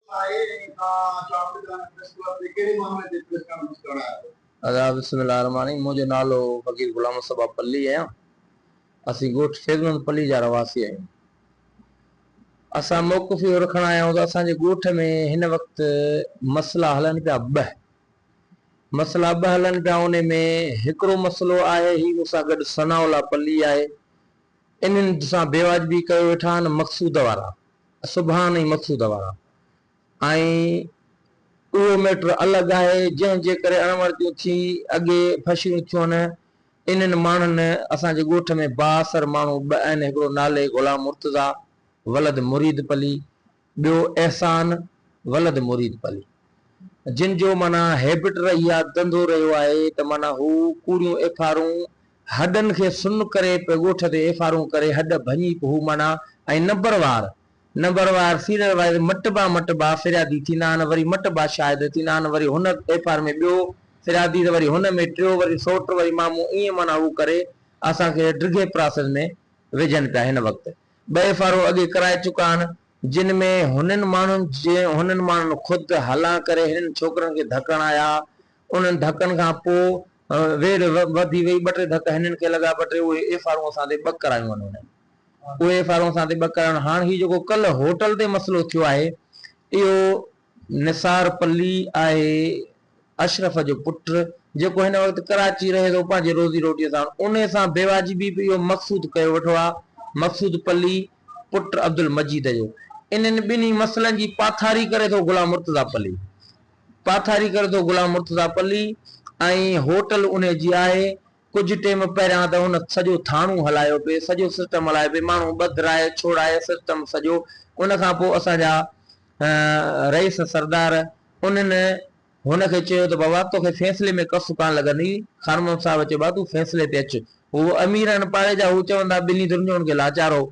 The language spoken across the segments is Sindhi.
ادا بسم الله الرحمٰن الرحيم منهنجو نالو فقير غلام مصطفيٰ پلي آهيان اسين ڳوٺ فيض محمد پلي جا رهواسي آهيون اسان موقف اهو رکڻ آيا آهيون ته اسان جي ڳوٺ ۾ هن وقت مسئلا هلن پيا ٻه مسئلا ٻه هلن پيا ان ۾ هڪڙو مسئلو آهي هي مون سان گڏ ثناء الله پلي آهي انهن سان بيواجبي ڪيو ويٺا آهن مقصود وارا سبحان ۽ مقصود وارا ۽ اهو ميٽر الڳ آهي جنهن جي ڪري اڻوڻتيون ٿي اڳي ڦشيون ٿيون انهن ماڻهن اسان جي ڳوٺ ۾ بااثر ماڻهو ٻه آهن هڪڙو نالي غلام مرتضيٰ ولد مريد پلي ٻيو احسان ولد مريد پلي جن جو معنيٰ هيبٽ رهي آ ڌنڌو رهيو آهي ته معنيٰ هو ڪوڙيون ايف آرون هڏن کي سن ڪري پوء ڳوٺ تي ايف آرون ڪري هڏ ڀڃي پوء هو معنيٰ ۽ نمبر وار نمبر وار سيريل وائيز مٽبا مٽبا فريادي ٿيندا آهن وري مٽبا شاهد ٿيندا آهن وري هن ايف آر ۾ ٻيو فريادي ته وري هن ۾ ٽيو وري سوٽ وري مامو ائين معنيٰ هو ڪري اسان کي ڊگهي پراسيس ۾ وجهن پيا هن وقت ٻه ايف آرون اڳي ڪرائي چڪا آهن جن ۾ هنن ماڻهن جي هنن ماڻهن خود هلان ڪري هنن ڇوڪرن کي ڌڪ هڻايا انهن ڌڪن کان پوء ويڙهه وڌي وئي ٻه ٽي ڌڪ هنن کي لڳا ٻه ٽي اهي ايف آرون اسان تي ٻه ڪرايون آهن انهن. اهي ايف آرون اسان تي ٻه ڪرڻ هاڻ هي جيڪو ڪلهه هوٽل تي مسئلو ٿيو آهي اهو نثار پلي آهي اشرف جو پٽ جيڪو هن وقت ڪراچي رهي ٿو پنهنجي روزي روٽي سان انهي سان بيواجبي به اهو مقصود ڪيو ويٺو آهي مقصود پلي پٽ عبدالمجيد جو انهن ٻنهي مسئلن جي پاٿاري ڪري ٿو غلام مرتضيٰ پلي پاٿاري ڪري ٿو غلام مرتضيٰ پلي ۽ هوٽل انهي جي آهي ڪجهه ٽيم پهريان ته هن سڄو ٿاڻو هلايو پئي، سڄو سسٽم هلايو پئي، ماڻهو ٻڌرائي ڇوڙائي سسٽم سڄو، ان کان پوء اسان جا رئيس سردار انهن هن کي چيو ته بابا توکي فيصلي ۾ ڪس ڪانه لڳندي، خان محمد صاحب چيو بابا تون فيصلي تي اچ، هو امير آهن پاڙي جا، هو چون ٿا ٻنهي ڌرين جو هن کي لاچار هو.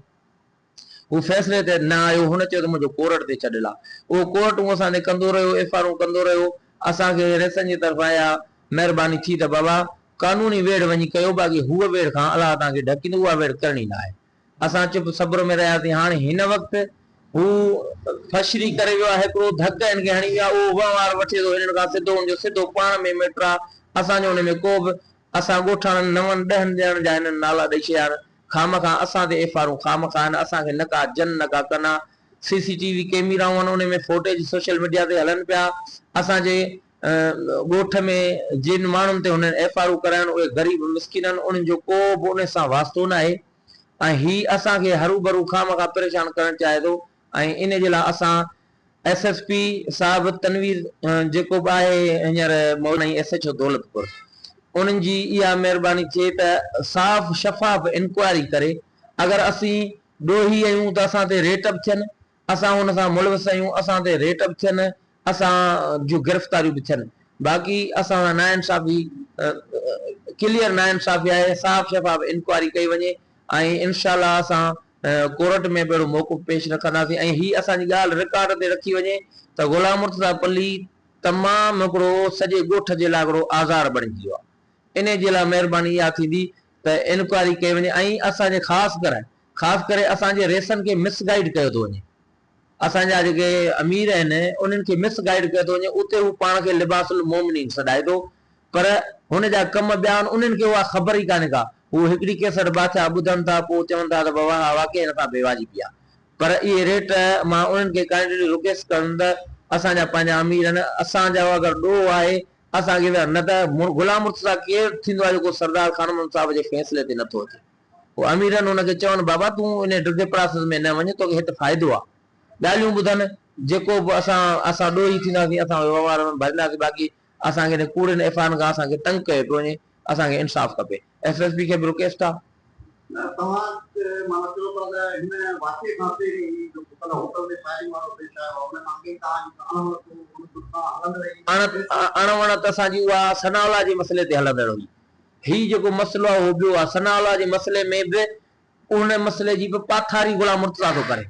هو فيصلي تي نه آيو، هن چيو ته منهنجو ڪورٽ تي ڇڏيل آ. اهو ڪورٽ هو اسان تي ڪندو رهيو، ايف آرون ڪندو رهيو. اسان کي رئيسن جي طرفان اها مهرباني ٿي ته بابا قانوني ويڙهه وڃي ڪيو باقي هوء ويڙهه کان الله توهان کي ڍڪيندو اها ويڙهه ڪرڻي نه آهي. اسان چپ صبر ۾ رهياسين. هاڻي هن وقت هو فشري ڪري ويو آهي، هڪڙو ڌڪ هن کي هڻي ويو آهي، اهو وهنوار وٺي ٿو هنن کان سڌو، هن جو سڌو پاڻ ۾ ميٽر آ، اسان جو ان ۾ ڪو به اسان ڳوٺاڻن نون ڏهن ڄڻن جا هنن نالا ڏئي ڇڏيا آهن. خامخواه اسان تي ايف آرون خامخواه آهن اسان کي نه ڪا جن نه ڪا ڪنا سي سي ٽي وي ڪيميرائون آهن انهي ۾ فوٽيج سوشل ميڊيا تي هلن پيا اسان جي ڳوٺ ۾ جن ماڻهن تي هنن ايف آرون ڪرايون اهي غريب مسڪين آهن انهن جو ڪو به انهي سان واسطو ناهي ۽ هي اسان کي هروڀرو خامخواه پريشان ڪرڻ چاهي ٿو ۽ ان جي لاء اسان ايس ايس پي صاحب تنوير جيڪو به آهي هينئر موجود ۽ ايس ايڇ او دولتپور انهن جي اها مهرباني ٿئي ته صاف شفاف انڪوائري ڪري اگر اسين ڏوهي آهيون ته اسان تي ريٽ به ٿين اسان ان سان ملوث آهيون اسان تي ريٽ به ٿين اسان جون گرفتاريون به ٿين باقي اسان سان ناانصافي ڪليئر ناانصافي آهي صاف شفاف انڪوائري ڪئي وڃي ۽ انشاء الله اسان ڪورٽ ۾ به اهڙو موقف پيش رکنداسين ۽ هي اسان جي ڳالهه رڪارڊ تي رکي وڃي ته غلام مرتضيٰ پلي تمام هڪڙو سڄي ڳوٺ جي لاء هڪڙو آزار بڻجي ويو آهي انهي جي لاء مهرباني اها ٿيندي ته انڪوائري ڪئي وڃي ۽ اسان جي خاص ڪري خاص ڪري اسان جي ريسن کي مس گائيڊ ڪيو ٿو وڃي اسان جا جيڪي امير آهن انهن کي مس گائيڊ ڪيو ٿو وڃي اتي هو پاڻ کي لباس المومنين سڏائي ٿو پر هن جا ڪم ٻيا آهن انهن کي اها خبر ئي ڪانهي ڪا هو هڪڙي ڪيسٽ بادشاهه ٻڌن ٿا پوء چون ٿا ته بابا ها واقعي هن سان بيواجبي آهي پر اهي ريٽ مان انهن کي ڪائنڊلي رڪويسٽ ڪندم ته اسان جا پنهنجا امير آهن اسان جا اگر ڏوهه آهي اسان کي نه ته غلام مرتضيٰ ڪير ٿيندو آهي جيڪو سردار خان محمد صاحب جي فيصلي تي نٿو اچي. پوء اميرن هن کي چون، بابا تون انهيء ڊگهي پراسيس ۾ نه وڃ، توکي هت فائدو آ. ڳالهيون ٻڌن، جيڪو به اسان اسان ڏوهي ٿينداسين، اسان اهي وهنوار ڀرينداسين، باقي اسان کي انهن ڪوڙين ايف I آرن کان اسان کي تنگ ڪيو پيو وڃي، اسان کي انصاف کپي. ايس ايس پي کي به رڪويسٽ آ. توهان معنيٰ چئو ٿا ته هن واقعي کان پهرين جو ڪلهه هوٽل تي فائرنگ وارو پيش آيو آهي، ان کان اڳي توهان جي اڻ وڻت ان سان هلندڙ هئي؟ اڻ وڻت اسان جي اها ثناء الله جي مسئلي تي هلندڙ هئي. هي جيڪو مسئلو آهي اهو ٻيو آهي. ثناء الله جي مسئلي ۾ به ان مسئلي جي به پاٿاري غلام مرتضيٰ ٿو ڪري.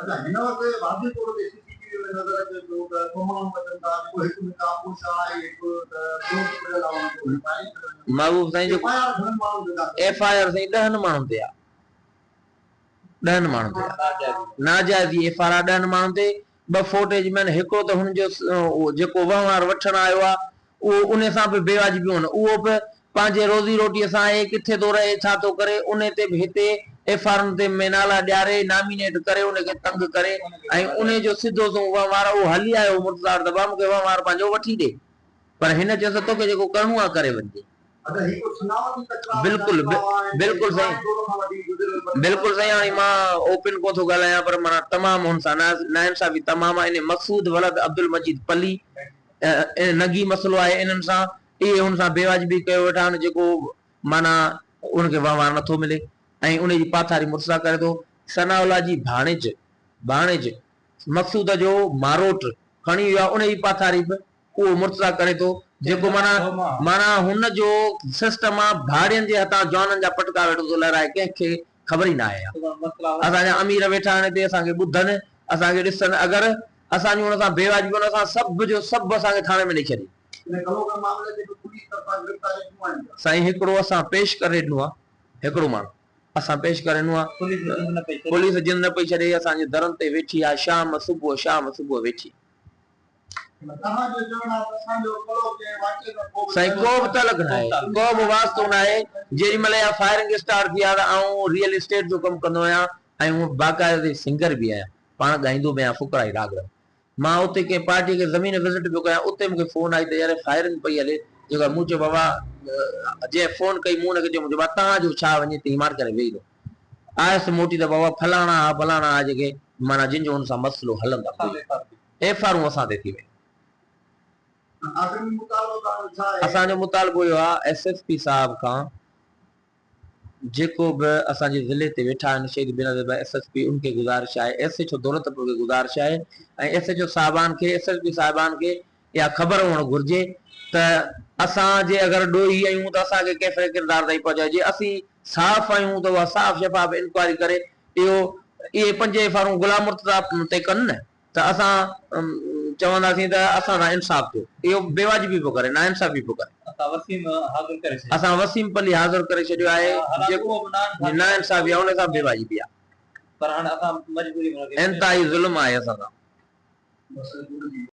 اچا هن وقت واضح طور تي سي سي ٽي وي ۾ نظر اچي ٿو ته ٻه ماڻهو اچن ٿا جيڪو هڪ نقاب پوش آهي هڪ ته ٻيو به پڙهيل آهي ان کي فائرنگ ڪري وڃن. محبوب سائين ايف I R گهڻن ماڻهن تي داخل ايف I R سائين ڏهن ماڻهن تي آهي. ڏهن ماڻهن تي آهي. ناجائزي ايف I R آهي ڏهن ماڻهن تي. ٻه فوٽيج ۾ آهن هڪڙو ته هن جو جيڪو وهنوار وٺڻ آيو آهي اهو ان سان به بيواجبيون آهن اهو به پنهنجي روزي روٽيء سان آهي ڪٿي ٿو رهي ڇا ٿو ڪري ان تي به هتي ايف آرن تي ۾ نالا ڏياري نامينيٽ ڪري ان کي تنگ ڪري ۽ ان جو سڌو سنئون وهنوار اهو هلي آيو مرتضيٰ وٽ ته ڀاء مون کي وهنوار پنهنجو وٺي ڏي پر هن چيس ته توکي جيڪو ڪرڻو آهي ڪري وڃجي. بلڪل بلڪل سائين بلڪل سائين هاڻي مان اوپن ڪو ٿو ڳالهايان پر معنيٰ تمام هن سان ناانصافي تمام آهي ان مقصود ولد عبدالمجيد پلي نگي مسئلو آهي انهن سان اهي هن سان بيواجبي ڪيو ويٺا آهن جيڪو معنيٰ ان کي وهنوار نٿو ملي ۽ ان جي پاٿاري مرتضيٰ ڪري ٿو ثناء الله جي ڀاڻيج ڀاڻيج مقصود جو ماروٽ کڻي ويو آهي ان جي پاٿاري به اهو مرتضيٰ ڪري ٿو جيڪو معنيٰ معنيٰ هن جو سسٽم آ ڀاڙين جي هٿان جوانن جا پٽڪا ويٺو ٿو لهرائي ڪنهن کي خبر ئي ناهي آ اسان جا امير ويٺا آهن هتي اسان کي ٻڌن اسان کي ڏسن اگر اسان جون ان سان بيواجبيون آهن اسان سڀ جو سڀ اسان کي ٿاڻي ۾ ڏئي ڇڏين. سائين هڪڙو اسان پيش ڪري ڏنو آ هڪڙو ماڻهو اسان پيش ڪري ڏنو آ پوليس جند نه پئي ڇڏي اسان جي درن تي ويٺي آ شام صبح شام صبح ويٺي. سائين ڪو به تعلق ناهي ڪو به واسطو ناهي جيڏي مهل اها فائرنگ اسٽارٽ ٿي آ ته آئون ريئل اسٽيٽ جو ڪم ڪندو آهيان ۽ هونء باقاعدي سنگر به آهيان پاڻ ڳائيندو به آهيان فقرائي راڳ رنگ مان اتي ڪنهن پارٽي کي زمين وزٽ پيو ڪيان اتي مونکي فون آئي ته يار فائرنگ پئي هلي جيڪا مون چيو بابا جنهن فون ڪئي مون ان کي چيو مون چيو بابا توهان جو ڇا وڃي تين مار ڪري ويهي رهو آيس موٽي ته بابا فلاڻا ها فلاڻا ها جيڪي معنيٰ جن جو ان سان مسئلو هلندڙ هو. ايف آرون اسان تي ٿي ويون. اسان جو مطالبو اهو آهي ايس ايس پي صاحب کان جيڪو به اسان جي ضلعي تي ويٺا آهن شهيد بينظير ڀائي ايس ايس پي ان کي گذارش آهي ايس ايڇ او دولتپور کي گذارش آهي ۽ ايس ايڇ او صاحبان کي ايس ايس پي صاحبان کي اها خبر هئڻ گهرجي ته اسان جي اگر ڏوهي آهيون ته اسان کي ڪيفر ڪردار تائين پهچائي جي اسين صاف آهيون ته اها صاف شفاف انڪوائري ڪري اهو اهي پنج ايف آرون غلام مرتضيٰ تي ڪن نه ته اسان چونداسين ته اسان سان انصاف ٿيو. اهو بيواجبي پيو ڪري، ناانصافي پيو ڪري. اسان وسيم حاضر ڪري ڇڏيو. اسان وسيم پلي حاضر ڪري ڇڏيو آهي، جيڪو ناانصافي آهي، ان سان بيواجبي آهي. پر هاڻ اسان مجبوري ۾ انتهائي ظلم آهي اسان سان.